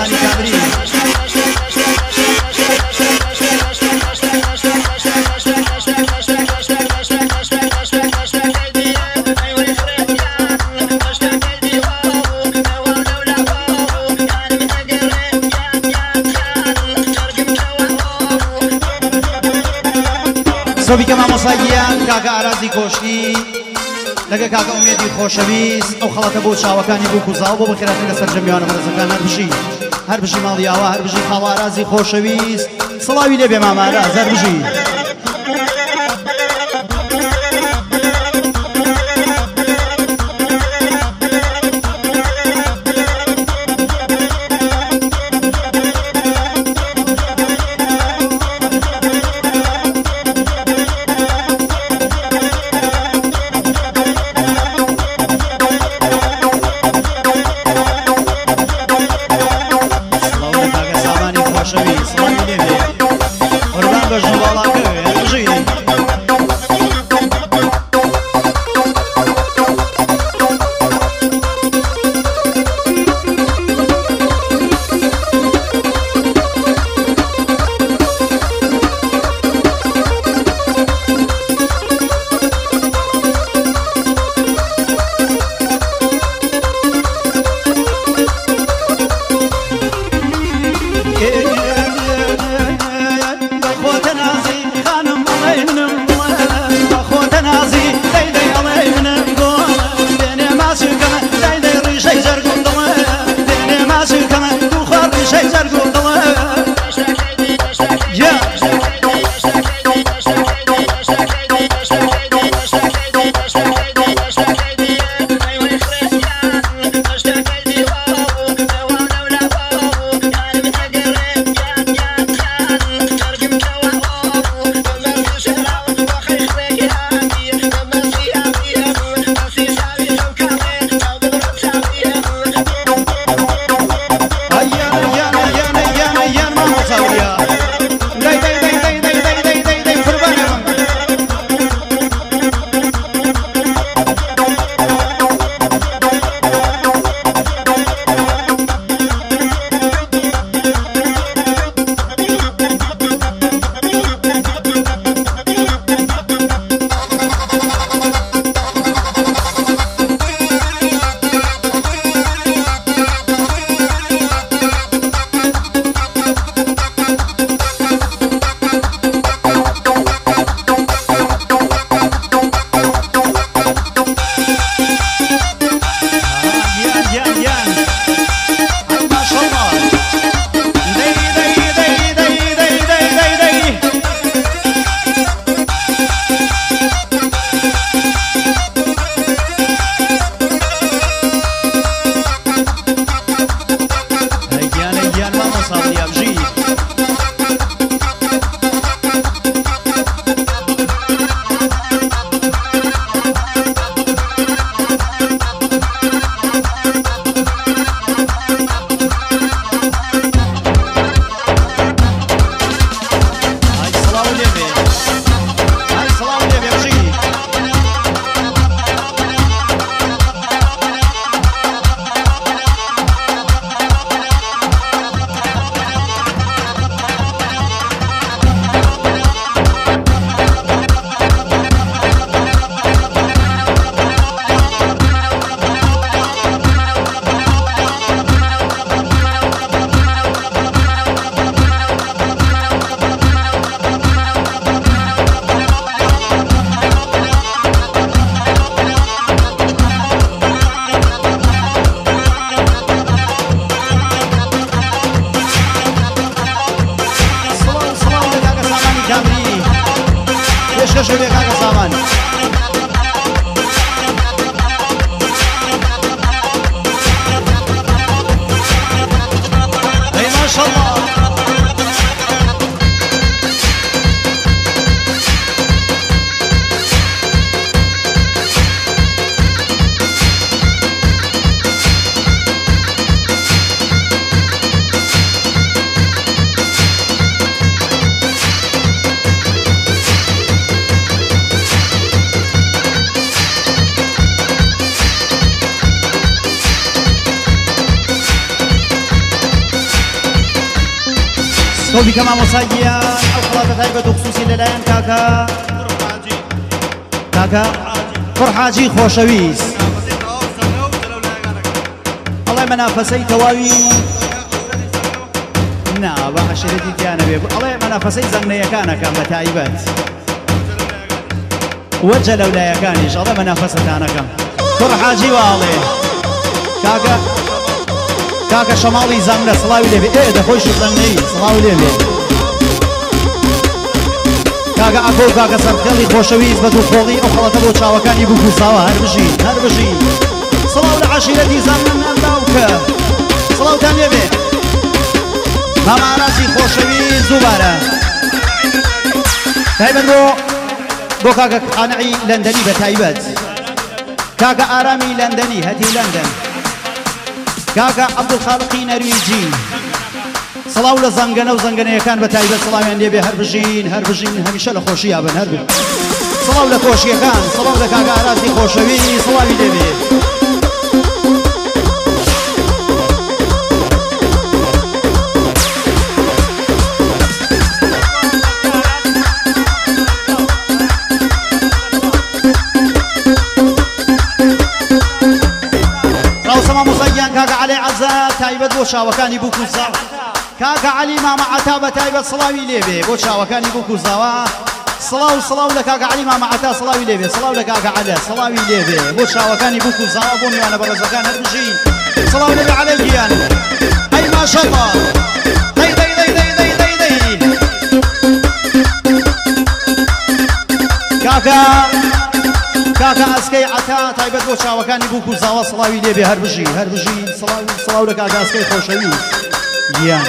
سامانی کامری. سۆبیکە مامۆساگیان کاکە ئارازی کۆشکی لەگە کاکە ئومێدی خۆشەویست ئەو خەڵەتە بۆ چاوەکانی بوو کوزاو بۆ بەخێراتن لە سەرجەم میوانە بەڕێزەکان. هەر بژی، هەر بژی ماڵی ئاوا، هەر بژی خاڵ ئارازی خۆشەویست، سڵاوی لێ بێ مامە ئاراز، هەر بژی. تۆبیکە مامۆستا گیان ئەو خەڵاتە تایبەت و خصوصی لەلایەن کاکە کاکە کوڕ حاجی خۆشەویست ئەڵێ مەنافەسەی تەواوی نا بە عەشیرەتی تیانەبێ ئەڵێ مەنافەسەی زەنگنەیەکانەکەم بە تایبەت وەجە لەولایەکانیش ئەڵێ مەنافەسەتانەکەم کوڕ حاجی واڵێ کاکە کاکە شەماڵی زەنگنە سڵاوی لێبێ ئێ دەخۆیشی زەنگنەی سڵاو لێبێ کاکە ئاکۆ و کاکە سەرخێڵی خۆشەویست بە دوو قۆڵی ئەو خەڵەتە بۆ چاوەکانی بووک و زاوا هەر بژین هەر بژین سڵاو لە عەشیرەتی زەنگنە نان باوکە سڵاوتان لێبێ مامە ئاراسی خۆشەویست دووبارە تایبەت بۆ بۆ کاکە قانعی لەندەنی بە تایبەت کاکە ئارامی لەندەنی هەتیو لەندەن کاکە عەبدولخالقی نەرویجی سڵاو لە زەنگەنە و زەنگەنەیەکان بە تایبەت سڵاویان لێبێ هەر بژین هەر بژین هەمیشە لە خۆشییا بن هەر بژین سڵاو لە کۆشیەکان سڵاو لە کاکە ئاراسی خۆشەوی سڵاوی لێبێ. ڕاوسە مامۆستا گیان کاکە عەلی عەزا تایبەت بۆ چاوەکانی بووک و زاوا کاکە عەلی مامە عەتا بە تایبەت سڵاوی لێبێ بۆ چاوەکانی بووک و زاوا سڵاو سڵاو لە کاکە عەلی مامە عەتا سڵاوی لێبێ سڵاو لە کاکە عەلە سڵاوی لێبێ بۆ چاوەکانی بووک و زاوا بۆ میوانە بەڕێزەکان هەر بژین سڵاو لێبێ عەلە گیان ئەی ماشەڵڵا دەی دەی دەی دەی دەی دەی دەی کاکە کاکە ئەسکەی عەتا تایبەت بۆ چاوەکانی بووک و زاوا سڵاوی لێبێ هەر بژی هەر بژی سڵاوی سڵاو لە کاکە ئەسکەی خۆشەویست گیان.